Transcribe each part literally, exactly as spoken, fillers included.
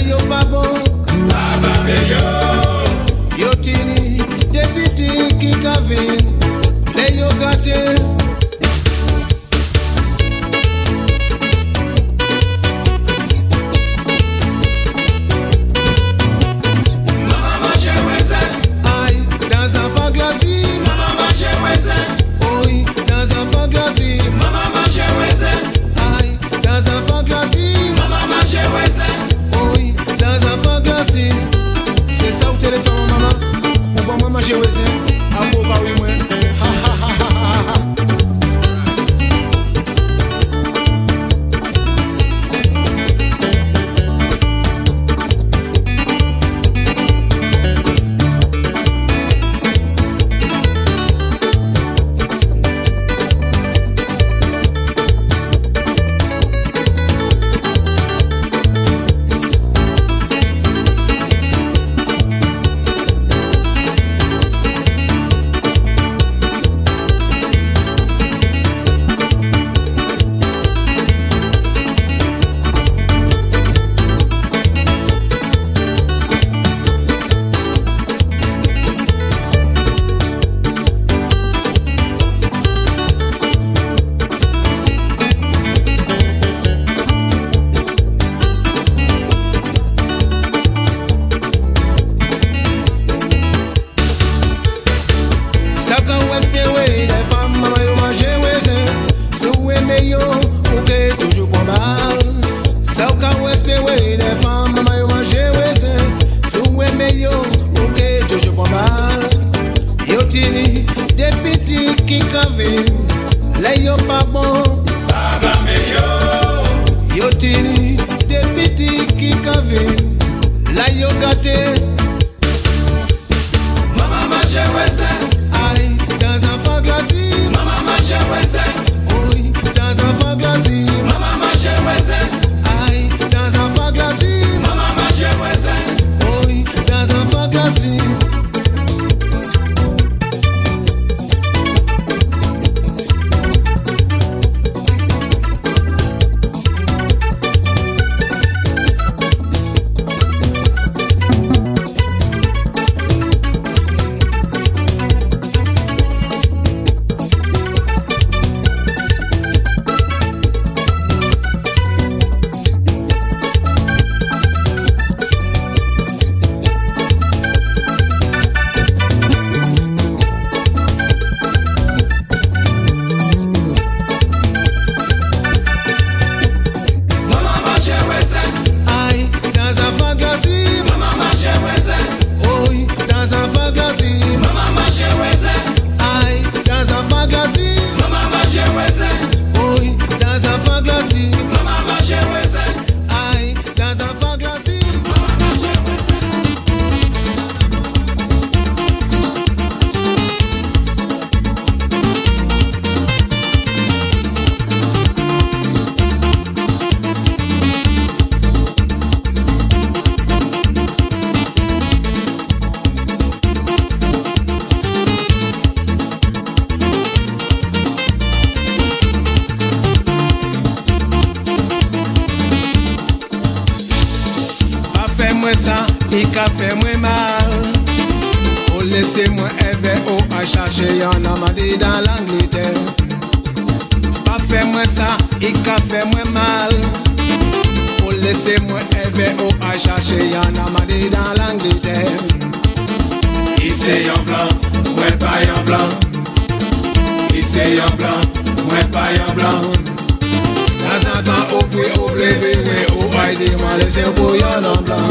Yo pa bon. Baba Méyo. Yo tini dé piti ki ka vin. Lé yo gaté. Manman manzé rézin. Ay, dan zanfan glasi. Manman manzé rézin. Oy, dan zanfan glasi. Manman manzé rézin. Ay, dan zanfan glasi. Manman manzé rézin. Oy, dan zanfan glasi. Sé sa ou té lé fé, manman. Ou ban mwen manzé rézin. Apo ou pa wi mwen. Ha, ha, ha. Sa ou ka wè, espéré, lé fanm, manman yo manzé rézin. Si ou enmé yo, ou ké toujou pran mal. Sa ou ka wè, espéré, lé fanm, manman yo manzé rézin. Si ou enmé yo, ou ké toujou pran mal. Yo tini dé piti ki ka vin. Lé yo pa bon. Baba Méyo. Yo tini dé piti ki ka vin. Lé yo gaté. Manman manzé rézin. Ay, dan zanfan glasi. Manman manzé rézin. Oy, dan zanfan glasi. Manman manzé rézin. Ay, dan zanfan glasi. Manman manzé rézin. Oy, dan zanfan glasi. Manman manzé rézin. Ay, dan zanfan glasi. Manman manzé rézin. Oy, dan zanfan glasi. Manman manzé rézin. Ay, dan zanfan glasi. Manman manzé rézin. Oy, dan zanfan glasi. Manman manzé rézin. Ay, dan zanfan glasi. Pa fé mwen sa, i ka fé mwen mal. Ou lésé mwen èvè ou ay shèrshé, yonn la mandé dan Langlitèr. Pa fé mwen sa, i ka fé mwen mal. Ou lésé mwen èvè ou ay shèrshé, yonn la mandé dan Langlitèr. I sé an blan, mwen pa an blan. I sé an blan, mwen pa an blan. Tanzantan ou pri ou lé viré, ou ay di mwen lésé pou yonn an blan.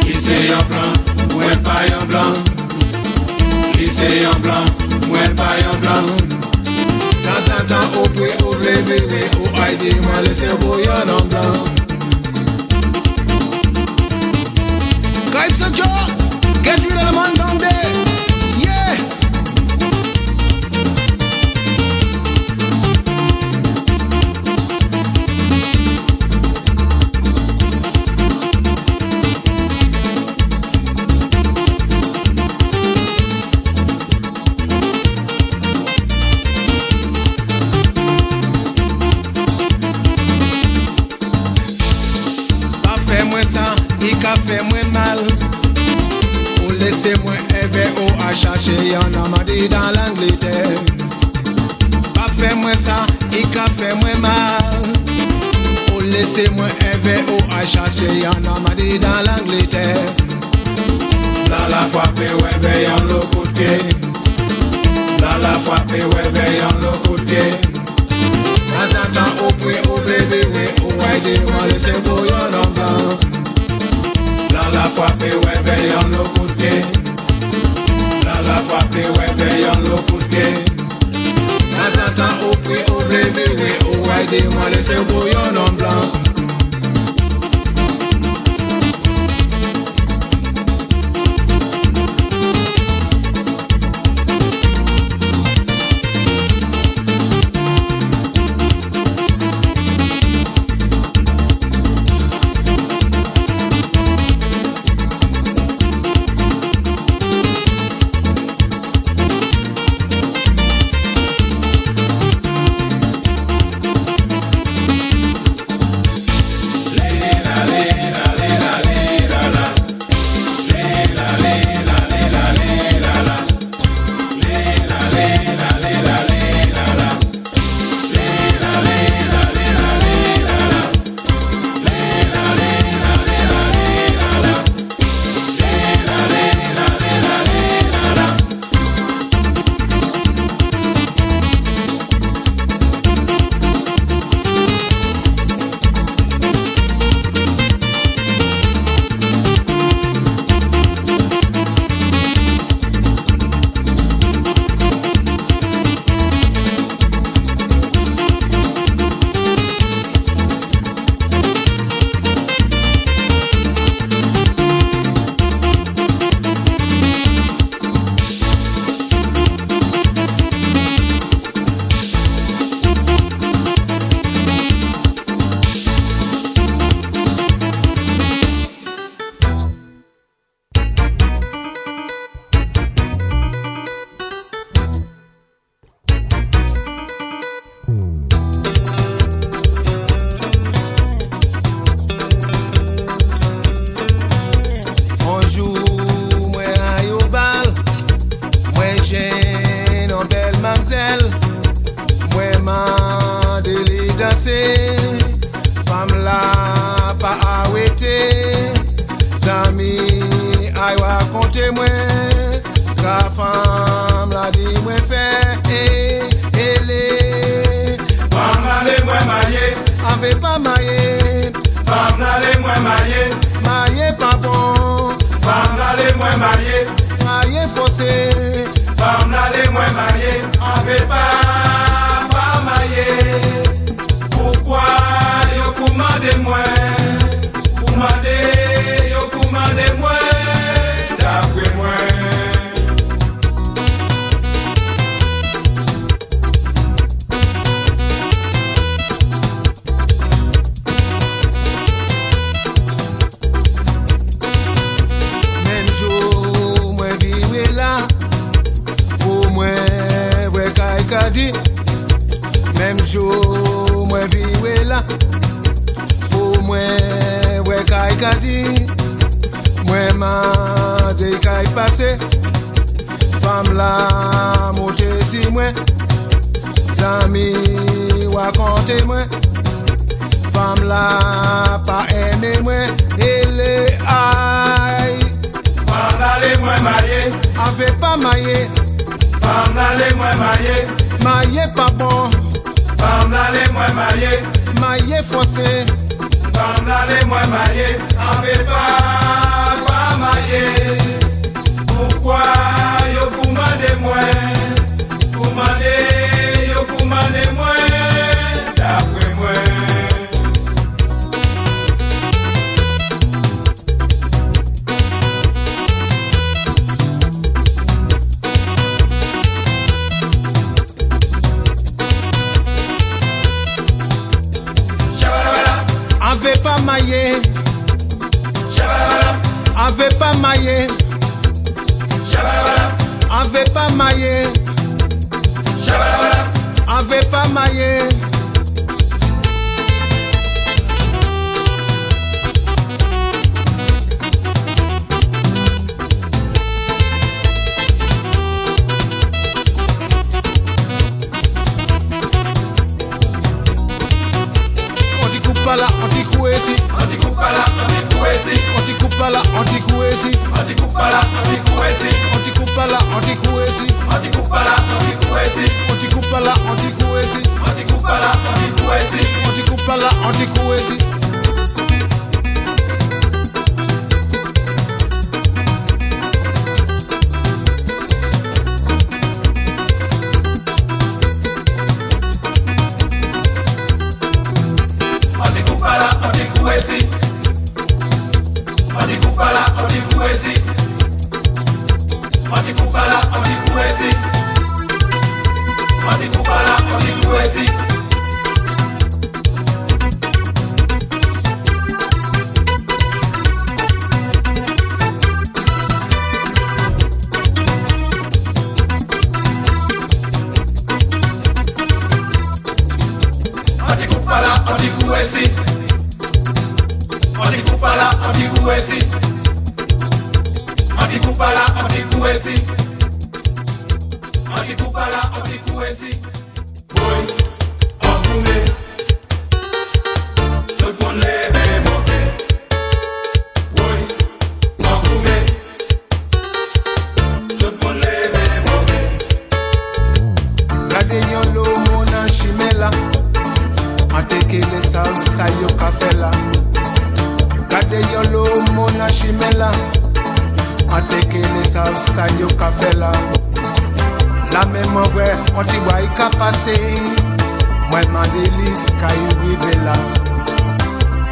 I sé an blan, mwen pa an blan. I sé an blan, mwen pa an blan. Tanzantan ou pri ou lé viré, ou ay di mwen lésé pou yonn an blan. Kayib Sancho, get rid of the man down there. Yeah. Fé mwin sa, i ka fé mwin mal. Ou lésé mwin èvè ou al shèrshé an Normandi dan Langlétèr. Pa fé mwin sa, i ka fé mwin mal. Ou lésé mwin èvè ou al shèrshé an Normandi dan Langlétèr. Blan la frapé ou èvè an lot koté. Blan la frapé ou èvè an lot koté. Tanzantan ou pri, ou vé viré, ou wé di mwin lésé pou an blan. Blan la frapé ou èvè an lot koté. Blan la frapé ou èvè an lot koté. Tanzantan ou pri, ou vé viré, ou wé di mwin lésé pou an blan. On zour mwin alé o bal, mwin zwenn on bèl mamzèl, mwin mandé li dansé. Fanm la pa arété, zanmi ay rakonté mwin, sa fanm la di mwin fé, é, é lé. Fanm la lé mwin mayé. An vé pa mayé. Fanm la lé mwin mayé. Mayé pa bon. Fanm la lé mwin mayé. Mayé fosé. Fanm la lé mwin mayé. An vé pa, pa mayé. Poukwa yo koumandé mwin? Koumandé, yo koumandé mwin, dapré mwin. Mèm zour mwin viré la, pou mwin vwè kay Kadi. Mèm zour mwin viré la, pou mwin vwè kay Kadi. Mwin mandé kay pasé. Fanm la monté si mwin. Zanmi rakonté mwin, fanm la pa èmé mwin, é lé ay. Fanm la lé mwin mayé. An vé pa mayé. Fanm la lé mwin mayé. Mayé pa bon. Fanm la lé mwin mayé. Mayé fosé. Fanm la lé mwin mayé. An vé pa, pa mayé. Poukwa yo koumandé mwin? Koumandé, yo koumandé mwin, dapré mwin. An vé pa mayé. An vé pa mayé. An vé pa mayé. An vé pa mayé. Pala, anti-poésie. Anti-kou pala, anti-poésie. Anti-kou pala, anti-poésie. Anti-kou pala, anti-poésie. Anti-kou pala, anti-poésie. Anti-kou pala, anti-poésie. Anti-kou pala, anti-poésie. Woy, angoumé. Tout moun lévé mové. Woy, angoumé. Tout moun lévé mové. Gadé yonlo moun an shimin la. Anté ké lé sav sa yo ka fé la. Gadé yonlo moun an shimin la. Anté ké lé sav sa yo ka fé la. La mèm anvwè, on ti bwa i ka pasé. Mwin mandé li kan i rivé la.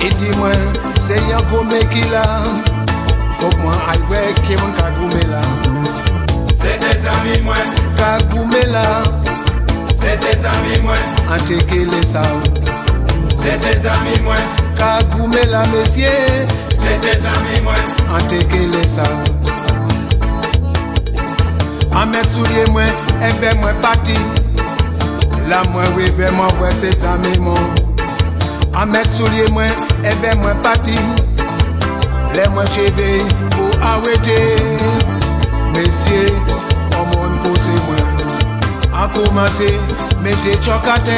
I di mwin, sé yon gro méki la. Fok mwin ay vwè ki moun ka goumé la. Sé dé zami mwin ka goumé la. Sé dé zami mwin. Anté ké lé sav. Sé dé zami mwin ka goumé la, mésyé. Sé dé zami mwin. Anté ké lé sav. An mèt soulyé mwin, èvè mwin pati. La mwin rivé, mwin vwè sé zami mwin. An mèt soulyé mwin, èvè mwin pati. Lè mwin tjébé pou arété. Mésyé, on moun pousé mwin. An koumansé mété tjok atè.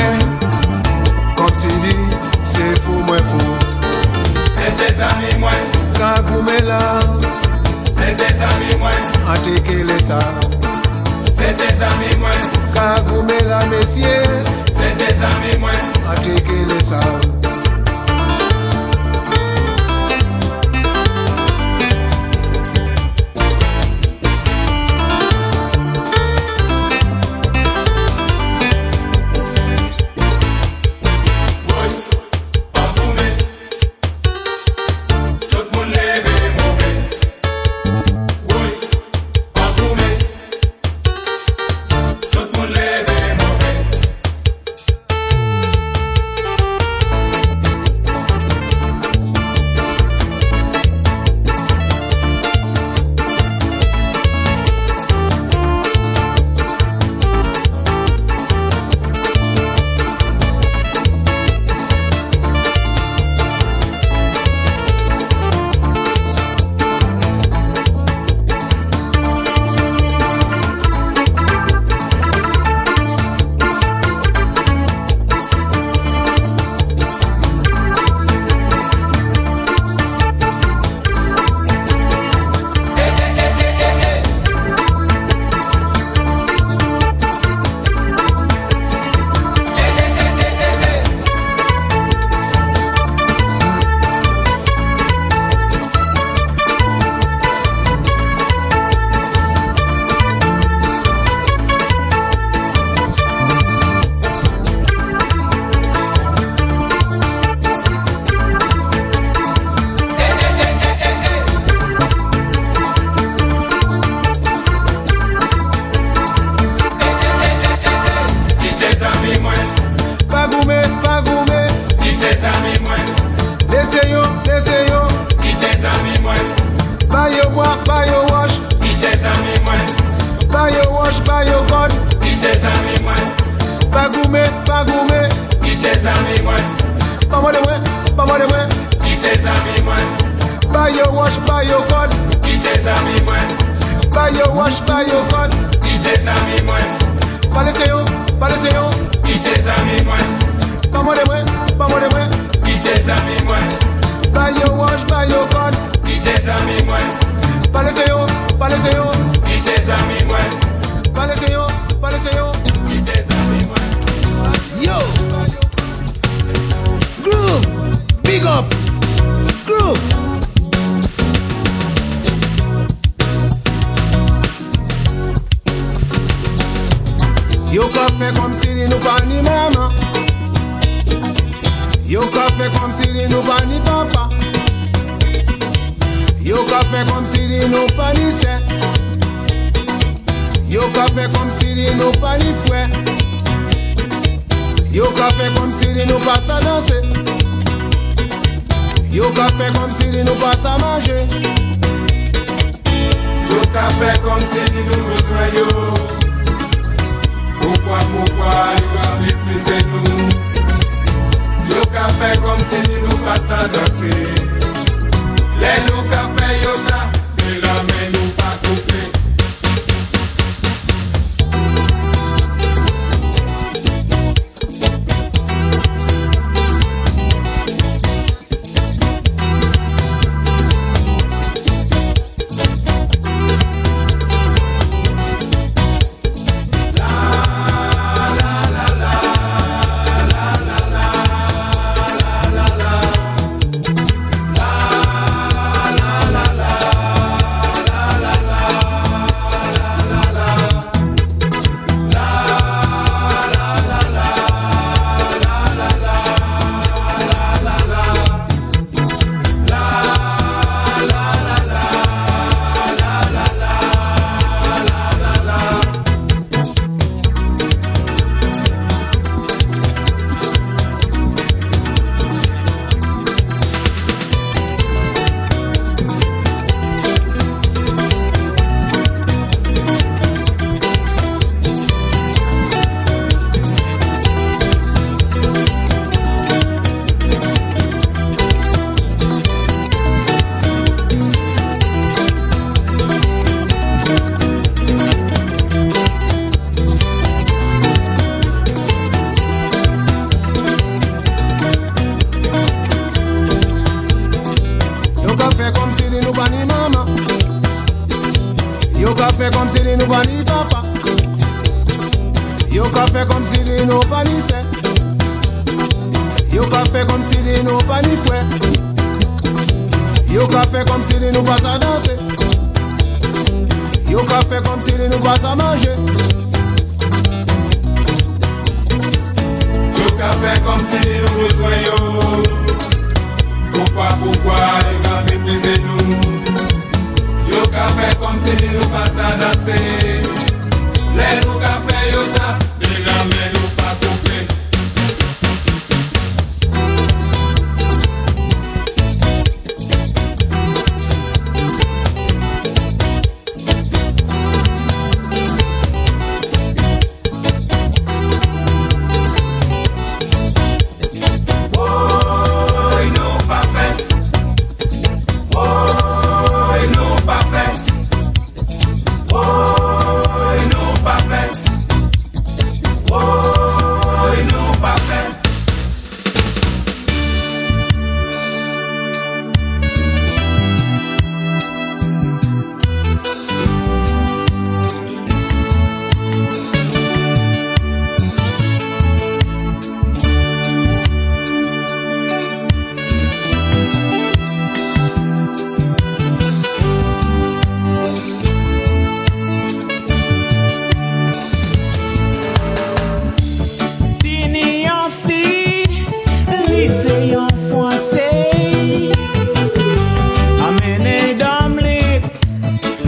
Konmsi di sé fou mwin fou. Sé dé zami mwin ka goumé la. Sé dé zami mwin. Anté ké lé sav. Sé dé zami mwin ka goumé la, mésyé. Sé dé zami mwin. Anté ké lé sav. Woy, angoumé. Tout moun lévé mové. Woy, angoumé. Tout moun lévé mové. Kité zami mwin. Pa goumé, pa goumé. Kité zami mwin. Lésé yo, lésé yo. Kité zami mwin. Ba yo bwa, ba yo wosh. Kité zami mwin. Ba yo wosh, ba yo kod. Kité zami mwin. Pa goumé, pa goumé. Kité zami mwin. Pa mwin dé mwin, pa mwin dé mwin. Kité zami mwin. Ba yo wosh, ba yo kod. Kité zami mwin. Ba yo wosh, ba yo kod. Kité zami mwin. Pa lésé yo, pa lésé yo. Kité zami mwin. Pa mwin dé mwin, pa mwin dé mwin. Kité zami mwin. Ba yo wosh, ba yo kod. Kité zami mwin. Pa lésé yo, pa lésé yo. Kité zami mwin. Pa lésé yo, pa lésé yo. Kité zami mwin. Yo! Groove! Big up! Groove! Yo ka fé konmsi nou pa ni momon. Yo ka fé konmsi nou pa ni papa. Yo ka fé konmsi di nou pa ni sèr. Yo ka fé konmsi di nou pa ni frèr. Yo ka fé konmsi di nou pa sa dansé. Yo ka fé konmsi di nou pa sa manzé. Yo ka fé konmsi di nou pa bezwin yo. Poukwa, poukwa yo ka méprizé nou? Yo ka fé konmsi di nou pa sa dansé. Lèr nou ka fé yo sa, mé la min nou pa koupé. Yo ka fé konmsi di nou pa ni manman. Yo ka fé konmsi di nou pa ni papa. Yo ka fé konmsi di nou pa ni sèr. Yo ka fé konmsi di nou pa ni frèr. Yo ka fé konmsi di nou pa sa dansé. Yo ka fé konmsi di nou pa sa manzé. Yo ka fé konmsi di nou pa bezwin yo. Poukwa, poukwa yo ka méprizé nou? Yo ka fé konmsi di nou pa sa dansé. Lèr nou ka fé yo sa, mé la min nou pa koupé. Woy, nou pa fé. Woy, nou pa fé. Woy, nou pa fé. Woy, nou pa fé. Tini an fi, li sé an fransé. Amenn dan mlik,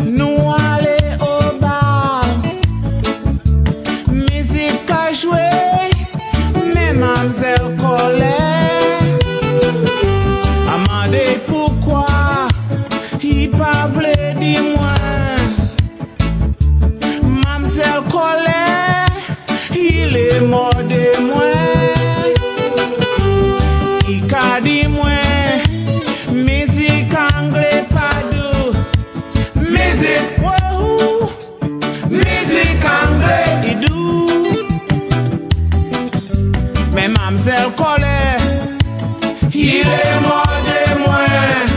nou alé o bar. Mizik ka zoué, mé mamzèl Kòlèr. A mandé poukwa, i pa vlé di mwin. Mamzèl Kòlèr, i lé mor de mwin. I ka di mwin, mizik anglé pa dou. Mizik, wouhou, mizik anglé i dou. Mé mamzèl Kòlèr, i lé mor de mwin.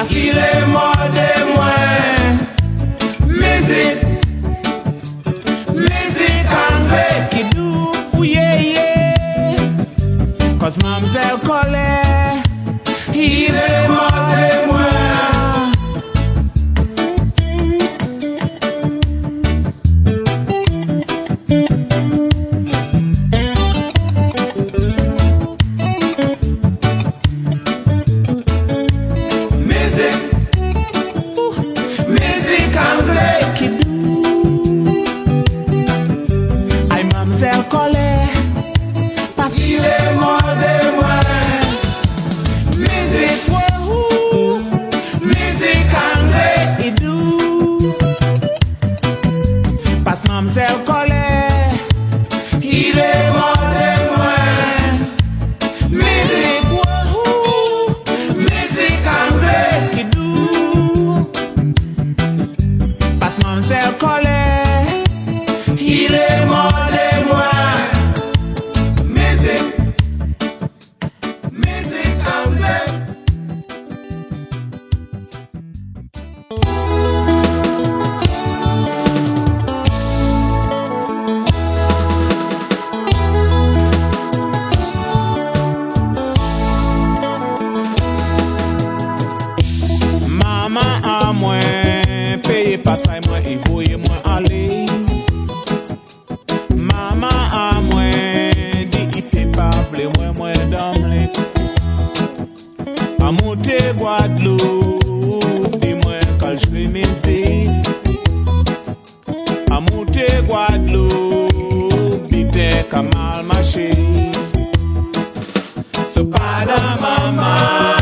Si lé mor de moin. Mizik, mizik anglé ki dou, ou yé yé. 'Cause Mamzèl Kolèr, i lé mor de moin. Mizik, mizik anglé ki dou. Ay Mamzèl Kolèr, pas i lé mor de moin. Mizik, wouhou, mizik anglé i dou. Pas Mamzèl Kolèr, i lé mor de moin. Mizik, wouhou, mizik anglé ki dou. Pas Mamzèl Kolèr, i lé mor de moin. Mizik, mizik anglé. Maman amoin péyé pasay moin, i voyé moin alé. Maman amoin di i té pa vlé moin, moin dan mlé. Amoin té Gwadloup, di moin k'al zoué mizik. Amoin té Gwadloup, biten ka mal maché. Sé pa dan maman,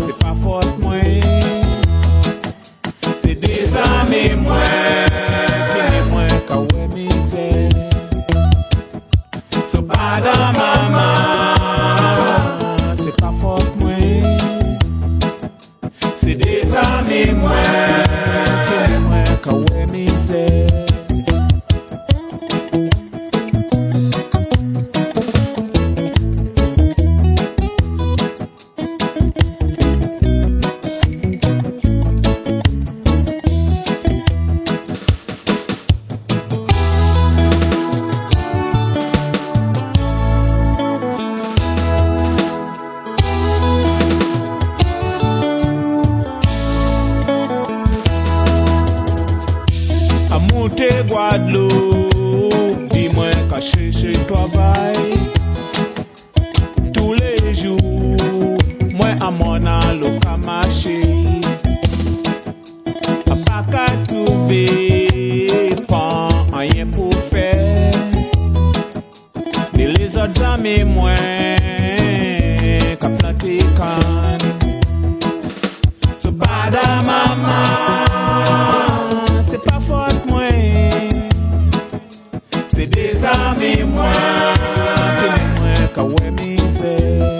sé pa fot moin. Sé dé zami moin, ki ni moin ka wé mizèr. Sé pa dan maman, sé pa fot moin. Sé dé zami moin, ki ni moin ka wé mizèr. Amoin té Gwadloup, di moin ka shèrshé travay. Tou lé zour, moin amoin na lo ka maché. A pa ka trouvé, pa ayen pou fèr. Ni lézot zami moin ka planté kann. Sé pa dan maman, sé pa fot moin. Sé dé zami moin, ki ni moin ka wé mizèr.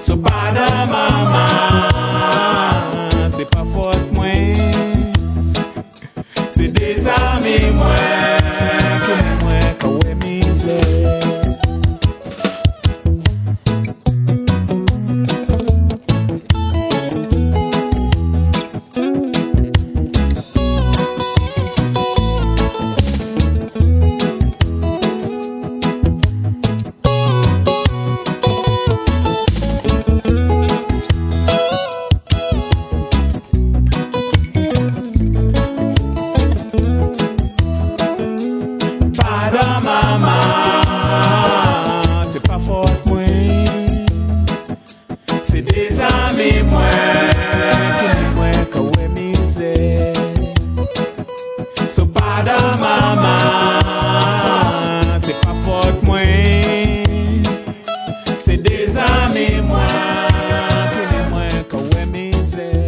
Sé pa dan maman, sé pa fot moin. Sé dé zami moin, ki ni moin ka wé mizèr. Pa dan maman, sé pa fot moin. Sé dé zami moin, ki ni moin ka wé mizèr. Sé pa dan maman, sé pa fot moin. Sé dé zami moin, ki ni moin ka wé mizèr.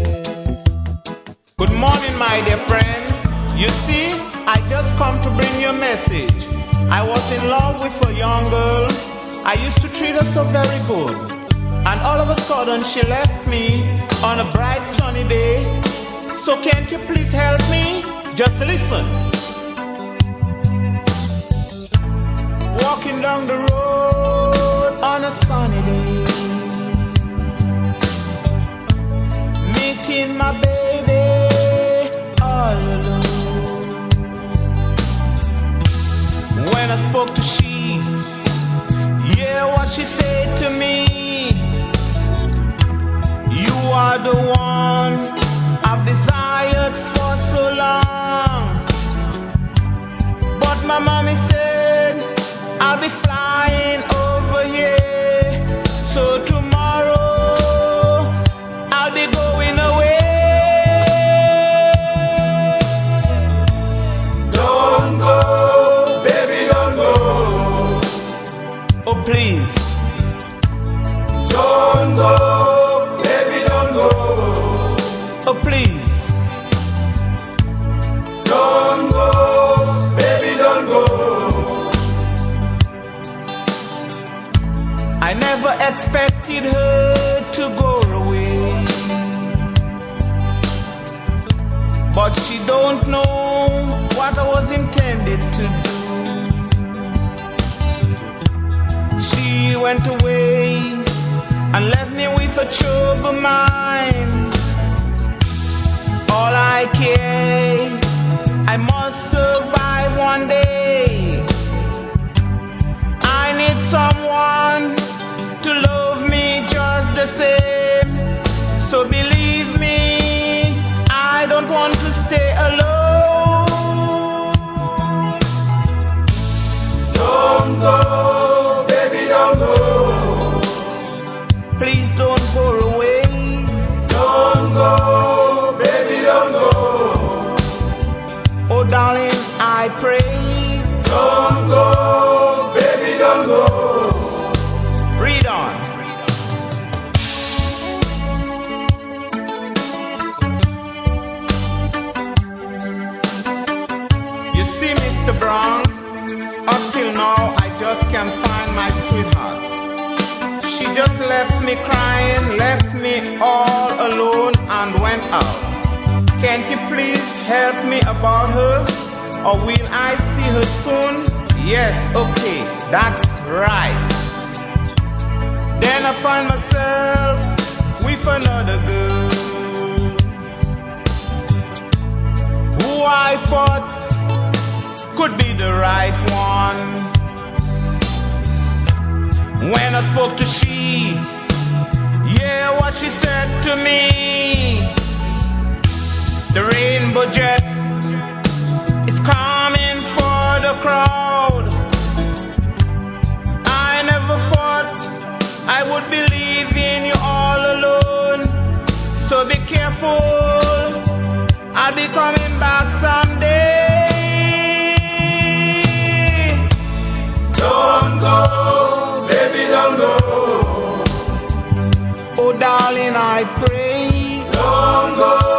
Good morning, my dear friends. You see, I just come to bring you a message. I was in love with a young girl. I used to treat her so very good. And all of a sudden, she left me on a bright sunny day. So can't you please help me? Just listen. Walking down the road on a sunny day. Leaving my baby all alone. When I spoke to she, hear what she said to me. You are the one I've desired for so long. But my mommy said I'll be flying over here. So tomorrow I'll be going away. Don't go, baby, don't go. Oh, please. Don't go, baby, don't go. Oh, please. Don't go, baby, don't go. I never expected her to go away, but she don't know what I was intended to do. She went away and left me with a troubled mind. All I care, I must survive one day. I need someone to love me just the same. So believe me, I don't want to stay alone. Don't go, baby, don't go. Please don't go away. Don't go, baby, don't go. Oh, darling, I pray. Don't go, baby, don't go. Read on. You see, Mister Brown, up till now, I just can't find my sweetheart. She just left me crying, left me all alone and went out. Can't you please help me about her? Or will I see her soon? Yes, okay, that's right. Then I find myself with another girl who I thought could be the right one. When I spoke to she, hear what she said to me. The rainbow jet is coming for the crowd. I never thought I would be leaving you all alone. So be careful, I'll be coming back someday. Don't go, baby, don't go. Oh, darling, I pray. Don't go.